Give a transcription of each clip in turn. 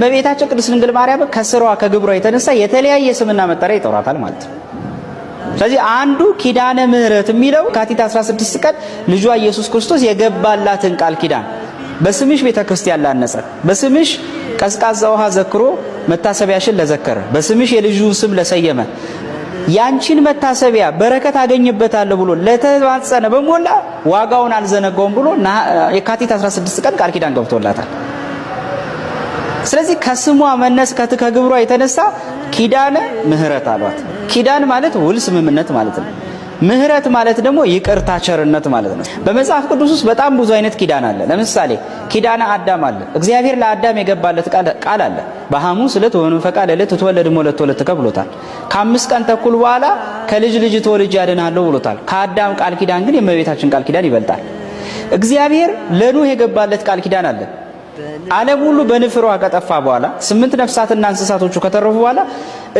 እመቤታችን ቅድስት ድንግል ማርያም ከስራዋ ከግብሯ የተነሳ የተለያየ ስምና መጠሪያ ይጠሯታል ማለት ነው። ስለዚህ አንዱ ኪዳነ ምሕረት የሚለው የካቲት 16 ቀን ልጇ ኢየሱስ ክርስቶስ የገባላትን ቃል ኪዳን በስምሽ ቤተ ክርስቲያን ላነጸ፣ በስምሽ ቀዝቃዛ ውሃ ዘክሮ መታሰቢያሽን ለዘከረ፣ በስምሽ የልጁን ስም ለሰየመ፣ ያንቺን መታሰቢያ በረከት አገኝበታለሁ ብሎ ለተማጸነ በሞላ ዋጋውን አልዘነጋውም ብሎ የካቲት 16 ቀን ቃል ኪዳን ገብቶላታል። ስለዚህ ከስሟ መነስ ከግብሯ የተነሳ ኪዳነ ምሕረት አሏት። ኪዳን ማለት ውል ስምምነት ማለት ነው። ምሕረት ማለት ደግሞ ይቅርታ ቸርነት ማለት ነው። በመጽሐፍ ቅዱስ ውስጥ በጣም ብዙ አይነት ኪዳን አለ። ለምሳሌ ኪዳነ አዳም አለ። እግዚአብሔር ለአዳም የገባለት ቃል አለ። በሐሙስ ዕለት ወመንፈቃ ሌሊት ትትወለድ እምወለድተ ወለትከ ብሎታል። ከ5 ቀን ተኩል በኋላ ከልጅ ልጅ ተወልጄ አድንሃለሁ ብሎታል። ከአዳም ቃል ኪዳን ግን የእመቤታችን ቃል ኪዳን ይበልጣል። እግዚአብሔር ለኑህ የገባለት ቃል ኪዳን አለ። ዓለም ሁሉ በንፍር ውሃ ከጠፋ በኋላ ስምንት ነፍሳትና እንስሳቶቹ ከተረፉ በኋላ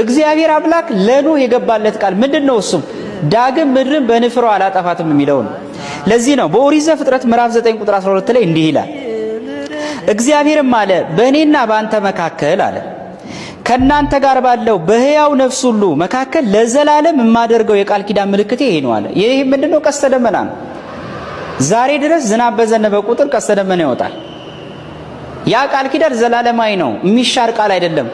እግዚአብሔር አምላክ ለኖህ የገባለት ቃል ምንድን ነው? እሱም ዳግም ምድርን በንፍር ውሃ አላጠፋትም የሚለው ነው። ለዚህ ነው በኦሪት ዘፍጥረት ምዕራፍ 9 ቁጥር 12 ላይ እንዲህ ይላል፣ እግዚአብሔርም አለ በእኔና በአንተ መካከል አለ ከእናንተ ጋር ባለው በሕያው ነፍስ ሁሉ መካከል ለዘላለም የማደርገው የቃል ኪዳን ምልክቴ ይሄ ነው አለ። ይህ ምንድነው? ቀስተ ደመና ነው። ዛሬ ድረስ ዝናብ በዘነበ ቁጥር ቀስተ ደመና ይወጣል። ያ ቃል ኪዳን ዘላለማዊ ነው፣ የሚሻር ቃል አይደለም።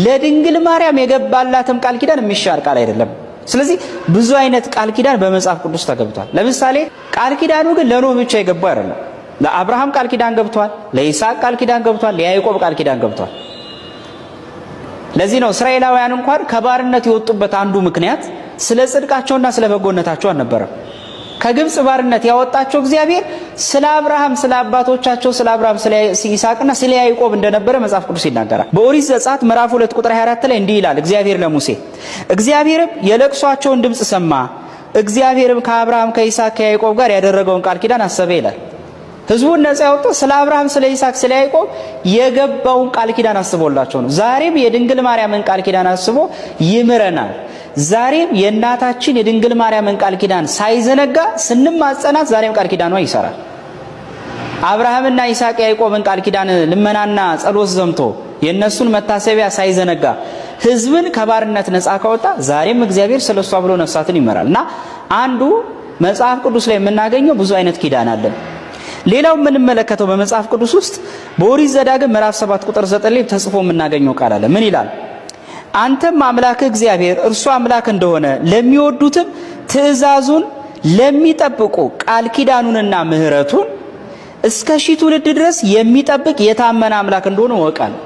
ለድንግል ማርያም የገባላትም ቃል ኪዳን የሚሻር ቃል አይደለም። ስለዚህ ብዙ አይነት ቃል ኪዳን በመጽሐፍ ቅዱስ ተገብቷል። ለምሳሌ ቃል ኪዳኑ ግን ለኖህ ብቻ የገባው አይደለም። ለአብርሃም ቃል ኪዳን ገብቷል፣ ለይስሐቅ ቃል ኪዳን ገብቷል፣ ለያዕቆብ ቃል ኪዳን ገብቷል። ለዚህ ነው እስራኤላውያን እንኳን ከባርነት የወጡበት አንዱ ምክንያት ስለ ጽድቃቸውና ስለ በጎነታቸው አልነበረም። ከግብፅ ባርነት ያወጣቸው እግዚአብሔር ስለ አብርሃም፣ ስለ አባቶቻቸው፣ ስለ አብርሃም፣ ስለ ይስሐቅና ስለ ያዕቆብ እንደነበረ መጽሐፍ ቅዱስ ይናገራል። በኦሪት ዘጸአት ምዕራፍ 2 ቁጥር 24 ላይ እንዲህ ይላል እግዚአብሔር ለሙሴ፣ እግዚአብሔርም የለቅሷቸውን ድምፅ ሰማ፣ እግዚአብሔርም ከአብርሃም፣ ከይስሐቅ፣ ከያዕቆብ ጋር ያደረገውን ቃል ኪዳን አሰበ ይላል። ህዝቡን ነፃ ያወጣው ስለ አብርሃም፣ ስለ ይስሐቅ፣ ስለ ያዕቆብ የገባውን ቃል ኪዳን አስቦላቸው ነው። ዛሬም የድንግል ማርያምን ቃል ኪዳን አስቦ ይምረናል። ዛሬም የእናታችን የድንግል ማርያምን ቃል ኪዳን ሳይዘነጋ ስንማጸናት ዛሬም ቃል ኪዳኗ ይሰራል። አብርሃምና ይስሐቅ ያዕቆብን ቃል ኪዳን ልመናና ጸሎት ዘምቶ የእነሱን መታሰቢያ ሳይዘነጋ ህዝብን ከባርነት ነፃ ካወጣ ዛሬም እግዚአብሔር ስለ እሷ ብሎ ነፍሳትን ይመራል። እና አንዱ መጽሐፍ ቅዱስ ላይ የምናገኘው ብዙ አይነት ኪዳን አለን። ሌላው የምንመለከተው በመጽሐፍ ቅዱስ ውስጥ በኦሪት ዘዳግም ምዕራፍ 7 ቁጥር 9 ላይ ተጽፎ የምናገኘው ቃል አለ። ምን ይላል? አንተም አምላክህ እግዚአብሔር እርሱ አምላክ እንደሆነ ለሚወዱትም ትእዛዙን ለሚጠብቁ ቃል ኪዳኑንና ምሕረቱን እስከ ሺህ ትውልድ ድረስ የሚጠብቅ የታመነ አምላክ እንደሆነ እወቃለሁ።